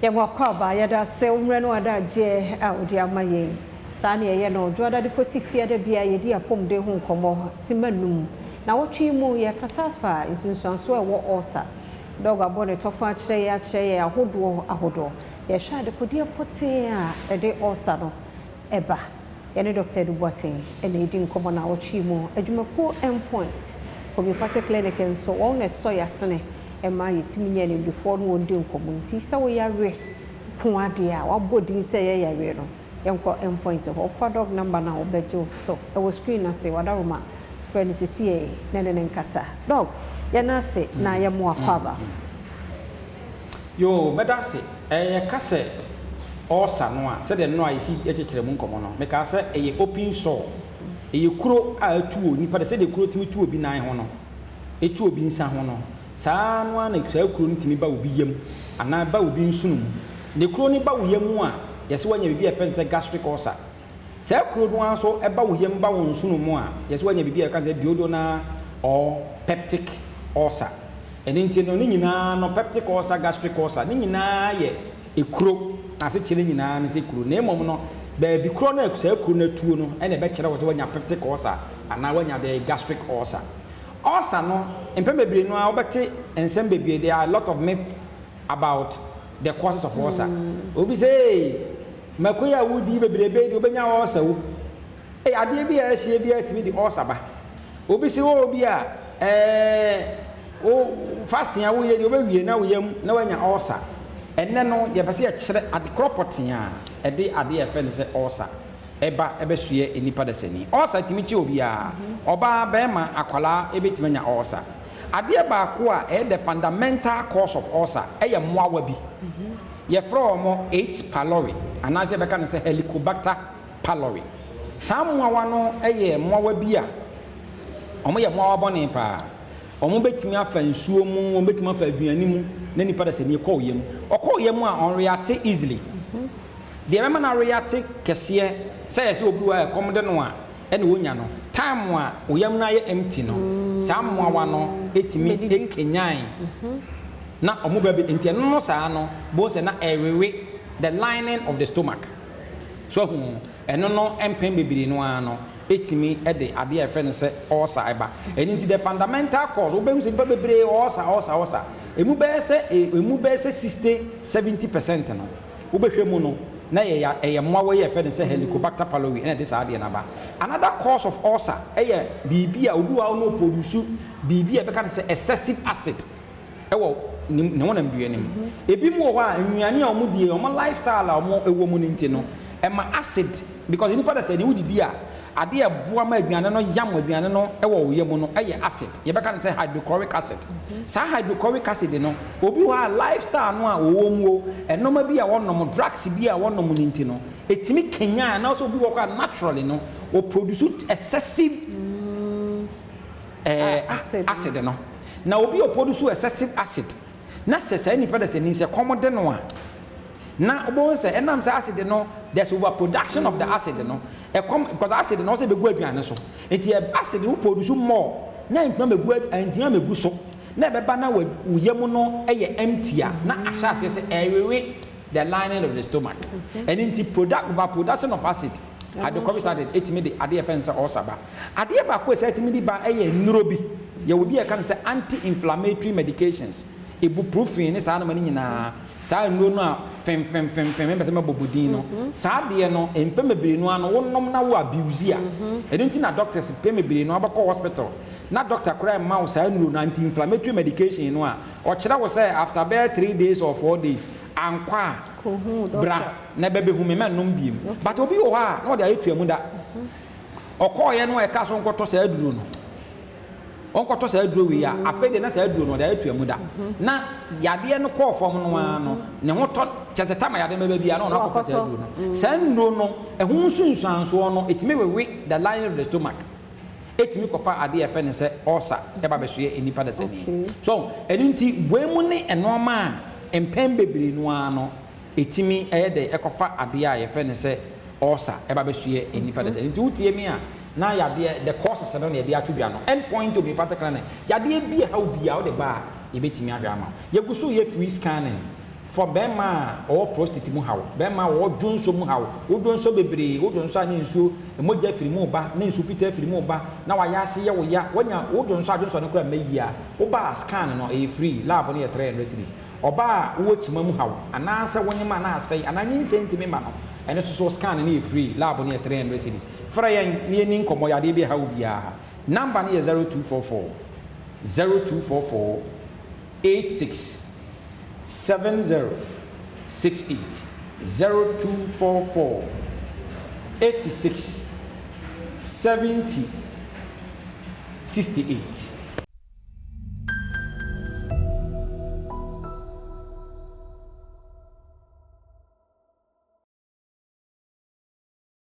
Yɛma akwaaba, yɛda ase wo mmerɛ no adagyeɛ a wode ama yɛn. Saa ne ɛyɛ no Dwoada de kɔsi Fiada bia yɛdi apɔmuden ho nkɔmmɔ sima 5. Na wɔtwe mu yɛkasa afa nsunsuansoɔ a ɛwɔ ulcer. Doc abɔ ne tɔfa akyerɛ yɛ akyerɛ yɛ ahodoɔ ahodoɔ. Yɛhwɛ adekodeɛ pɔtee a ɛde ulcer no ɛba. Yɛne Dr. Edu Boateng ɛna ɛdi nkɔmmɔ na wɔtwe mu adwumakuo Endpoint Homeopathic Clinic nso wɔn na ɛsɔ yɛasene ɛma yɛtumi nyɛ animdefoɔ no wɔn di nkɔmmɔ. Nti sɛ woyare ko adeɛ a wabɔ din sɛ ɛyɛ yareɛ no, yɛnkɔ Endpoint hɔ. Ɔfa Doc number na wɔbɛgye wo so ɛwɔ screen ase. Wadaroma frɛ no sisi na ne ne nkasa. Doc, yɛn ase na yɛmo akɔ aba. Yo, mɛda ase. Ɛyɛ ka sɛ ulcer no a, sɛdeɛ no a yɛsi akyekyerɛ mu nkɔmmɔ no, mekaa sɛ ɛyɛ open sore, ɛyɛ kuro a ɛtu wɔ nipa de, sɛdeɛ kuro tumi tu obi nan ho no, ɛtu obi nsa ho no, saa no ara na saa kuro no tumi ba obi yam anaa ba obi nsono mu. Ne kuro no ba wo yam a, yɛsɛ wanya biribi a yɛfrɛ no sɛ gastric ulcer. Saa kuro no ara nso ɛba wo yam, ba wo nsono mu a, yɛsɛ wanya biribi a yɛka sɛ duodenal or peptic ulcer. Ɛno nti no, ne nyinaa no, peptic ulcer, gastric ulcer, ne nyinaa yɛ ekuro. N'asekyerɛ nyinaa ne sɛ kuro, na mmom no, baabi kuro no a saa kuro no atuo no ɛna ɛbɛkyerɛ wɔ sɛ wanya peptic ulcer anaa wanya de gastric ulcer. Ulcer no, mpɛn bebree no a wobɛte nsɛm bebree. There are a lot of myth about the causes of ulcer. Obi sɛ, "Ee, mako yi a wodi bebrebe de wobɛnya ulcer wo." Ee, adeɛ bi a ɛhyɛ bi a ɛtumi de ulcer ba. Obi sɛ wɔ obi a wo fasting a woyɛ deɛ, wobɛwie na woyam na woanya ulcer. Ɛnɛ no, yɛpɛ sɛ yɛkyerɛ ade korɔ pɔtee a ɛde adeɛ a yɛfrɛ no sɛ ulcer ɛba ɛbɛsoɛ nipa dasani. Ulcer tumi kye obiara, ɔbaa, bɛrima, akwalaa ɛbɛtumi anya ulcer. Adeɛ baako a ɛyɛ the fundamental cause of ulcer ɛyɛ mmoawa bi yɛfrɛ wɔn H. pylori, anaasɛ yɛbɛka no sɛ Helicobacter pylori. Saa mmoawa no yɛ mmoawa bi a wɔn yɛ mmoawa bɔne paa. Wɔn bɛtumi afa nsuo mu, wɔn bɛtumi afa aduane mu na nipa dasani kɔɔ yam. Ɔkɔɔ yam a, ɔnreact easily. Deɛ bɛma no areact kɛseɛ sɛ yɛ sɛ obi wɔ a ɛkɔm de no a ɛna wonya no time a oyam no ayɛ empty no, saa mmoawa no ɛtumi ɛkenyan na ɔmo bɛ bi. Nti ɛno no, saa no bo sɛ na ɛwewe the lining of the stomach so ahu. Ɛno no, mpɛn bebree no ara no, ɛtumi ɛde adeɛ a yɛfrɛ no sɛ ulcer ɛba. Ɛno nti, the fundamental cause, wobɛhu sɛ nipa bebree ulcer, ulcer, ulcer, emu bɛyɛ sɛ 60-70% no, wobɛhwɛ mu no na yɛ ɛyɛ mmoawa yi a yɛfrɛ no sɛ Helicobacter pylori ɛna ɛde saa adeɛ no aba. Another cause of ulcer ɛyɛ biribi a obi wɔ a ɔno produce biribi a yɛbɛka no sɛ excessive acid ɛwɔ ne honam dua no mu. Ebi mu wɔ hɔ a, nnuane a wɔn die, wɔn lifestyle a wɔn ɛwɔ mu no nti no, ɛma acid, because nipa da sɛ ne wodidi a, adeɛ a ɛboa ma aduane no yam aduane no ɛwɔ wo yam no ɛyɛ acid, yɛbɛka no sɛ hydrochloric acid. Saa hydrochloric acid no, obi wɔ hɔ a, lifestyle no a wɔwɔ mu o, ɛnɔma bi a wɔnom, drugs bi a wɔnom no nti no, ɛtumi kenyan, anaasɛ obi wɔ hɔ a, naturally no, ɔproduce excessive acid. Acid no, na obi a ɔproduce excessive acid na sɛ saa nipa da sɛ ni sɛ kɔm de no a, na wobɛhu sɛ ɛnam sɛ acid no, there's overproduction of the acid no, ɛkɔm, because acid no ɔsɛ bɛgu aduane so. Nti acid no produce more na ntumi amɛgu so na ɛbɛba na wo yam no ɛyɛ empty a, na ahyɛ aseɛ sɛ ɛwewe the lining of the stomach. Ɛno nti, overproduction of acid, hydrochloric acid, ɛtumi de adeɛ fɛn sɛ ulcer ba. Adeɛ baako a ɛsɛ ɛtumi de ba ɛyɛ nnuro bi. Yɛwɔ bi a yɛka no sɛ anti-inflammatory medications, ibuprofen ne saa noma no nyinaa. Saa nnuro no a fɛnfɛnfɛnfɛn mepɛ sɛ mɛbɔ din no, saa adeɛ no, mpɛn bebree no ano wonom na wo abuse a, ɛno nti na doctors pɛn bebree no abɛkɔ hospital na doctor koraa mma wo saa nnuro no, anti-inflammatory medication no a, ɔkyerɛ wo sɛ after bɛyɛ 3 days or 4 days ankɔ a, Kɔhu doctor. Bra na bɛbɛhu me, mɛnnom biem. But obi wɔ hɔ a, na ɔde ayɛ tua mu da. Ɔkɔɔyɛ no a, ɛka so nkɔtɔ saa aduro no, ɔnkɔtɔ saa aduro wei a, afei de na saa aduro no ɔde ayɛ tua mu da na yadeɛ no kɔɔ fam no ara no, ne ho tɔ kyɛ sɛ tama yadeɛ no bɛba bia na ɔno akɔfa saa aduro no. Saa nnuro no, ɛho nsunsuansoɔ no, ɛtumi wewe the lining of the stomach, ɛtumi kɔfa adeɛ a yɛfrɛ no sɛ ulcer ɛba bɛsoɛ nnipa dasani so. Ɛno nti, wei mu ne nneɛma a mpɛn bebree no ara no ɛtumi ɛyɛ dɛ ɛkɔfa adeɛ a yɛfrɛ no sɛ ulcer ɛba bɛsoɛ nnipa dasani. Nti wotie mi a, na yadeɛ, the causes no na yɛde ato dwa no. End Point Homeopathic Clinic, yadeɛ bi a ɛha wo biara, wode ba a, yɛbɛtumi ahwɛ ama wo. Yɛgu so yɛ free scanning. For bɛrima a ɔwɔ prostate mu haw, bɛrima a ɔwɔ dwonso mu haw, wodwonso bebree, wodwonso a ne nsuo, mogya firi mu ba, ne nsuo fitaa firi mu ba, na wayɛ ase yɛ wo ya, wanya wodwonso a dwonso no kora mma yie a, wobaa scan no ɛyɛ free, lab no yɛ 300 cedis. Ɔbaa a wowɔ kyima mu haw, anaasɛ wonyem anaa asɛe, anaa nyinsɛn ntumi ma no, ɛno nso so scan no yɛ free, lab no yɛ 300 cedis. Frɛ yɛn na yɛni nkɔmmɔ yadeɛ bi haw biara. Number no yɛ 0244 0244 86 70 68, 0244 86 70 68.